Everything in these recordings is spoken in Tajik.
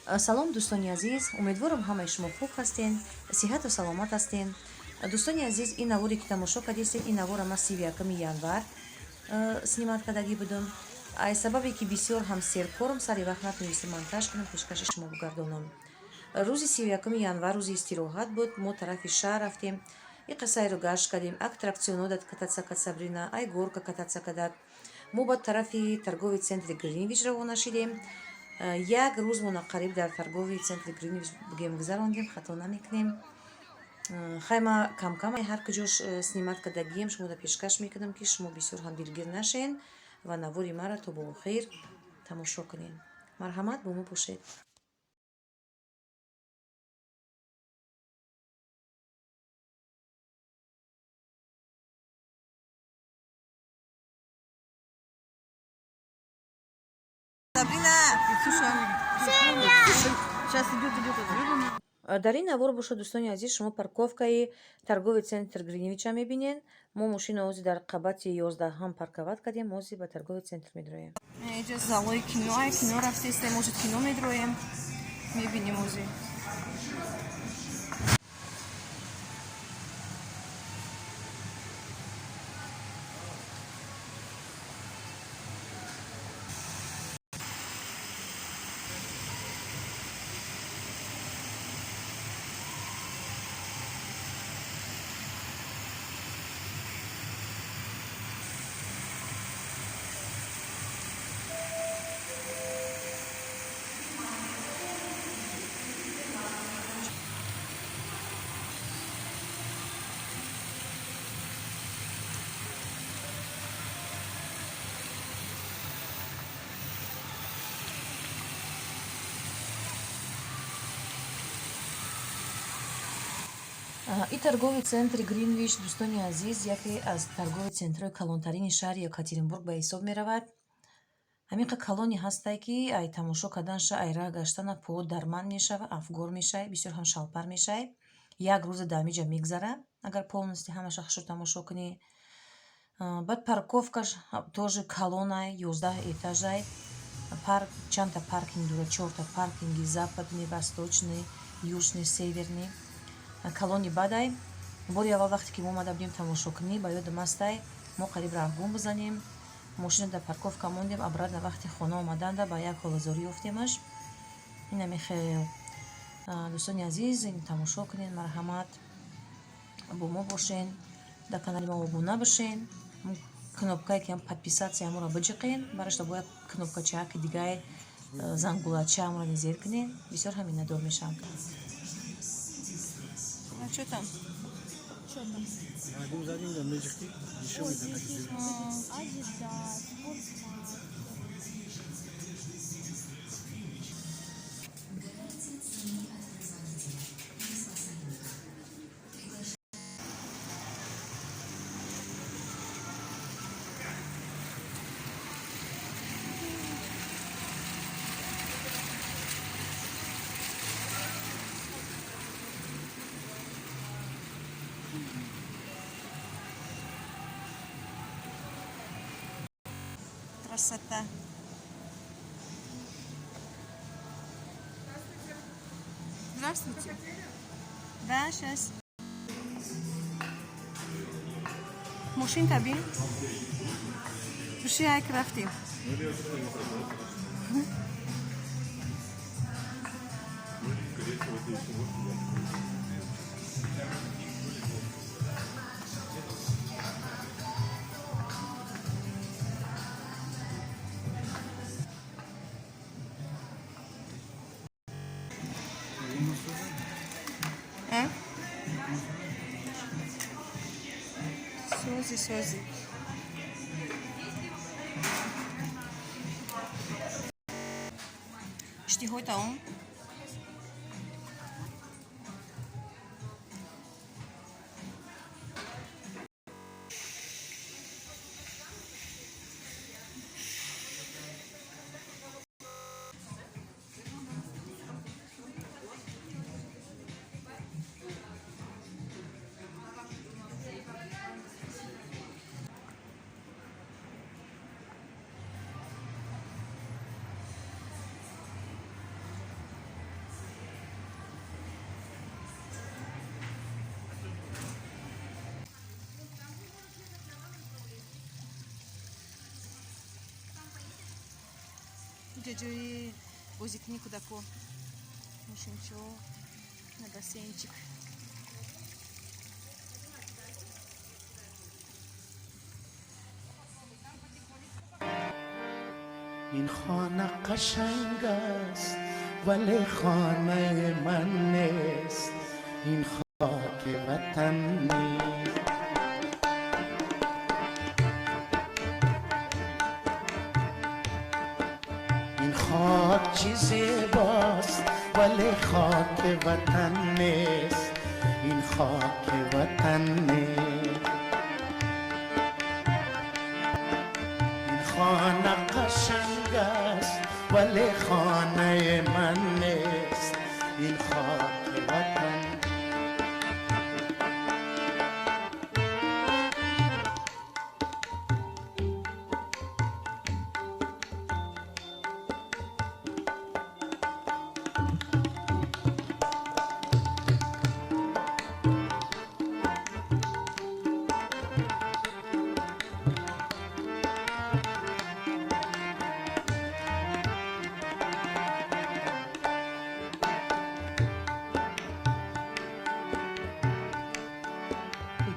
Салом, дӯстони азиз, умедворам, ҳамаи шумо хуб ҳастен, сиҳату саломат ҳастен. Дӯстони азиз, ин наворе, ки тамошо кардистед, ин навора ман 31-уми январ снимать кардагӣ будам. Ай сабабе, ки бисёр ҳам серкорам, сари вақт натонистам монтаж кунам, пешкаши шумо бигардонам. Рӯзи 31-уми январ рӯзи истироҳат буд. Мо тарафи шаҳр рафтем, иқа сайру гашт кардем, аттракционо дад кататься кад Сабрина, ай горка кататься кадак. Мо ба тарафи торговый центри Гринвич равона шидем. Як рӯз мо қариб дар торговый центри Гринвич бигем гузарондем, хато намекунем. Хай, ма камкам ҳар куҷош снимать кардагием, шумода пешкаш мекунам, ки шумо бисёр ҳам дилгир нашен ва навори маро то бо охир тамошо кунед. Марҳамат, бо мо бошед. Сабрина! Сейчас идет, идет. Дар ин навор бошад, дӯстони азиз, шумо парковкаи торговый центр Гринвича мебинед. Мо мошина ози дар қабати 11-ҳам парковать кардем, ози ба торговый центр медроем. Инҷа залои кино, ай кино рафтеста, может, кино медроем. Мебинем ози. И торговый центри Гринвич, дӯстони азиз, яке аз торговый центрҳои калонтарини шаҳри Екатеринбург ба ҳисоб меравад. Ҳамин қа калоне ҳастай, ки ай тамошо карданша, ай раҳ гаштана по дарманд мешава, афгор мешавӣ, бисёр ҳам шалпар мешавӣ. Як рӯза дар ҳамиҷа мегзара, агар полностью ҳамаша хушро тамошо кунӣ. Баъд парковкаш тоже калонай, 11 этажай. Парк, чандта паркинг дорад, чорта паркинги: западный, восточный, южный, северный. Калони бадай. Бори аввал вақте ки мо омада будем тамошокунӣ, ба ёдам астай, мо қариб раҳгум бизанем. Мошина дар парковка мондем, обратно вақти хона омаданда ба як ҳолазорӣ ёфтемаш. Инами хел, дӯстони азиз, ин тамошо кунед, марҳамат, бо мо бошен, дар канали мо обуна бошен, кнопкае ки подписаться ҳамонро биҷиқен, барашта бо як кнопкачааки дигае, зангулача, ҳамонро зер кунед. Бисёр ҳам миннатдор мешавам. А что там? Гум задим, да меҷиқти, нишон медиҳад. Адидас, Спортмастер. Красота. Здравствуйте. Да, сейчас. Мошин табин? Биши айк рафтем. А? Сози, сози. Иштиҳои таом? Инҷа ҷои бозикунии кӯдако, мошинчо на бассейнчик. Ин хона қашанг аст, вале хонаи ман нест, ин хоки ватан нест. Ин хок чӣ зебост, вале хоки ватан нест, ин хоки ватан нест. Ин хона қашанг аст, вале хонаи ман нест, ин хоки ватан.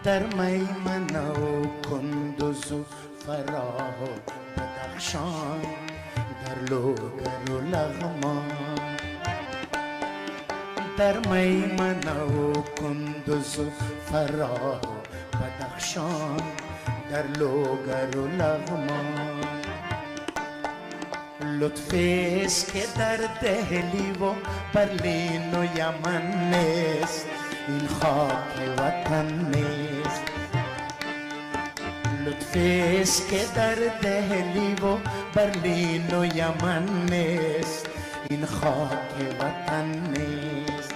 Дар Майманаву Кундузу Фароҳу Бадахшон, дар Лугару Лағмон. Дар Майманаву Кундузу Фароҳу Бадахшон, дар Лугару Лағмон. Лутфест, ки дар Деҳливу Берлину Яман нест, ин хоки ватан нест. Лутфест, ки дар Деҳливу Берлину Яман нест, ин хоки ватан нест.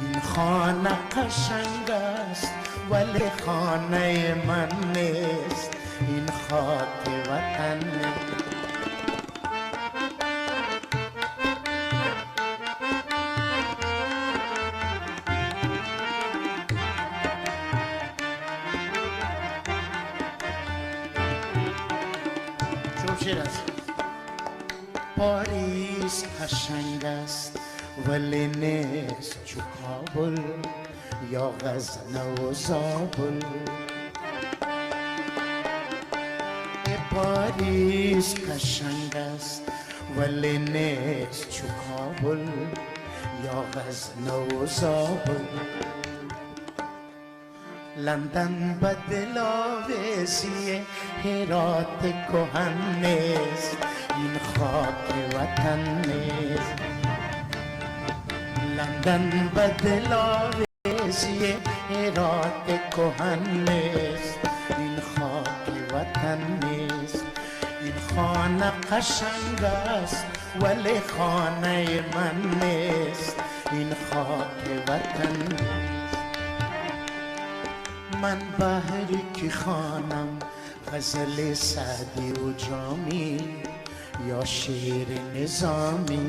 Ин хона қашанг аст, вале хонаи ман нест, ин хоки ватан нест. Шер аст. Порис қашанг аст, вале нест чу Кобул ё Ғазнаву Зобул. Порис қашанг аст, вале нест чу Кобул ё Ғазнаву Зобул. Лондон ба диловезии Ҳирот кӯҳан нест, ин хоки ватан нест. Лондон ба диловезии Ҳирот кӯҳан нест, ин хоки ватан нест. Ин хона қашанг аст, вале хонаи ман нест, ин хоки ватан нест. Ман баҳри ки хонам ғазали Саъдиву Ҷомӣ ё шеъри Низомӣ.